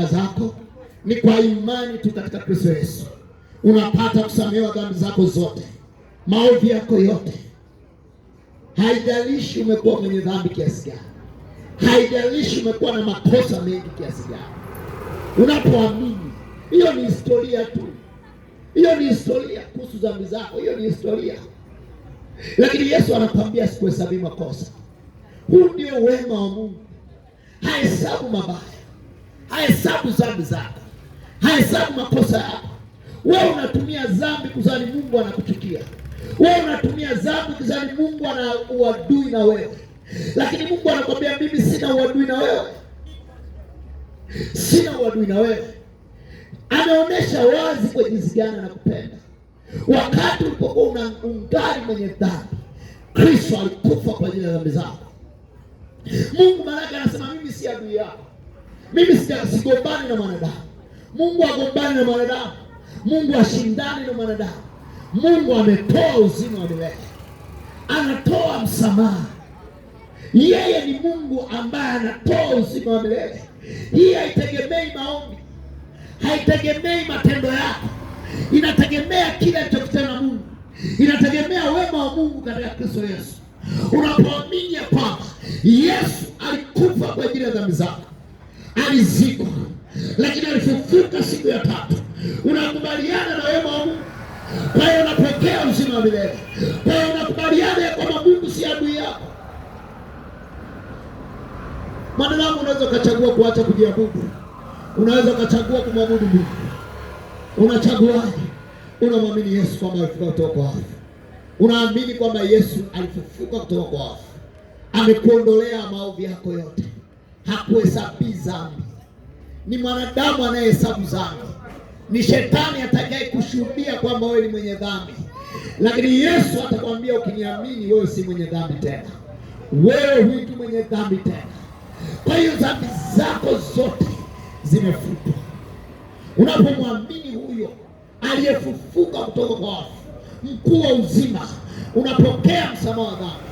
Zako ni kwa imani tu katika Kristo Yesu unapata kusamehewa dhambi zako zote, maovu yako yote. Haijalishi umekuwa mwenye dhambi kiasi gani, haijalishi umekuwa na makosa mengi kiasi gani, unapoamini, hiyo ni historia tu, hiyo ni historia kuhusu dhambi zako, hiyo ni historia. Lakini Yesu anakwambia sikuhesabii makosa. Huu ndio wema wa Mungu, hahesabu mabaya, hahesabu dhambi zako, hahesabu makosa yako. Wewe unatumia dhambi kuzani Mungu anakuchukia. Wewe unatumia dhambi kuzani Mungu ana uadui na wewe, lakini Mungu anakwambia mimi sina uadui na wewe, sina uadui na wewe. Ameonyesha wazi kwa jinsi gani anakupenda. Wakati ulipokuwa ungali mwenye dhambi, Kristo alikufa kwa ajili ya dhambi zako. Mungu maanake anasema mimi si adui yako, mimi sigombani na mwanadamu. Mungu agombani na mwanadamu, Mungu ashindani na mwanadamu. Mungu ametoa uzima wa milele, anatoa msamaha. Yeye ni Mungu ambaye anatoa uzima wa milele. Hii haitegemei maombi, haitegemei matendo yako, inategemea kile alichokitenda Mungu, inategemea wema wa Mungu katika Kristo Yesu. Unapoamini ya kwamba Yesu alikufa kwa ajili ya dhambi zako, alizikwa, lakini alifufuka siku ya tatu, unakubaliana na wema wa Mungu. Kwa hiyo unapokea uzima wa milele. Kwa hiyo unakubaliana ya kwamba Mungu si adui yako. Mwanadamu, unaweza ukachagua kuacha kujiabudu, unaweza ukachagua kumwabudu Mungu. Unachaguaje? Unamwamini Yesu kwamba alifufuka kutoka kwa wafu, unaamini kwamba Yesu alifufuka kutoka kwa wafu, amekuondolea maovu yako yote, hakuhesabii dhambi. Ni mwanadamu anayehesabu dhambi, ni shetani atakaye kushuhudia kwamba wewe ni mwenye dhambi, lakini Yesu atakwambia ukiniamini, wewe si mwenye dhambi tena, wewe huitwi mwenye dhambi tena. Kwa hiyo dhambi zako zote zimefutwa unapomwamini huyo aliyefufuka kutoka kwa wafu, mkuu wa uzima, unapokea msamaha wa dhambi.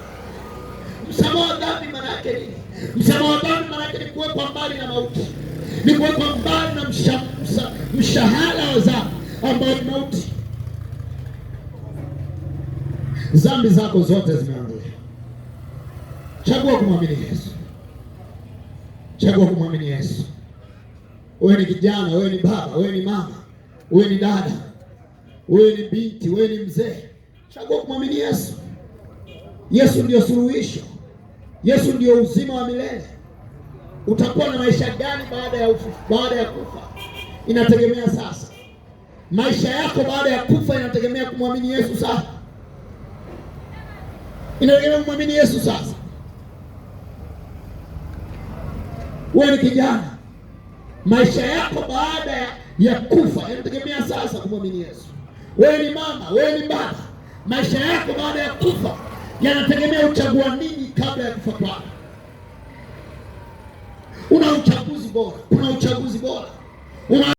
Msamaha wa dhambi maana yake nini? Msamaha wa dhambi maana yake ni kuwekwa mbali na mauti, ni kuwekwa mbali na mshahara wa dhambi ambao ni mauti. Dhambi zako zote zimeondolewa. Chagua kumwamini Yesu, chagua kumwamini Yesu. Wewe ni kijana, wewe ni baba, wewe ni mama, wewe ni dada, wewe ni binti, wewe ni mzee, chagua kumwamini Yesu. Yesu ndio suluhisho, Yesu ndio uzima wa milele. Utakuwa na maisha gani baada ya kufa? Inategemea sasa. Maisha yako baada ya kufa inategemea kumwamini Yesu sasa, inategemea kumwamini Yesu sasa. Wewe ni kijana, maisha yako baada ya kufa yanategemea sasa kumwamini Yesu. Wewe ni mama, wewe ni baba, maisha yako baada ya kufa yanategemea uchagua nini kabla ya kufa kwako. Una uchaguzi bora, kuna uchaguzi bora una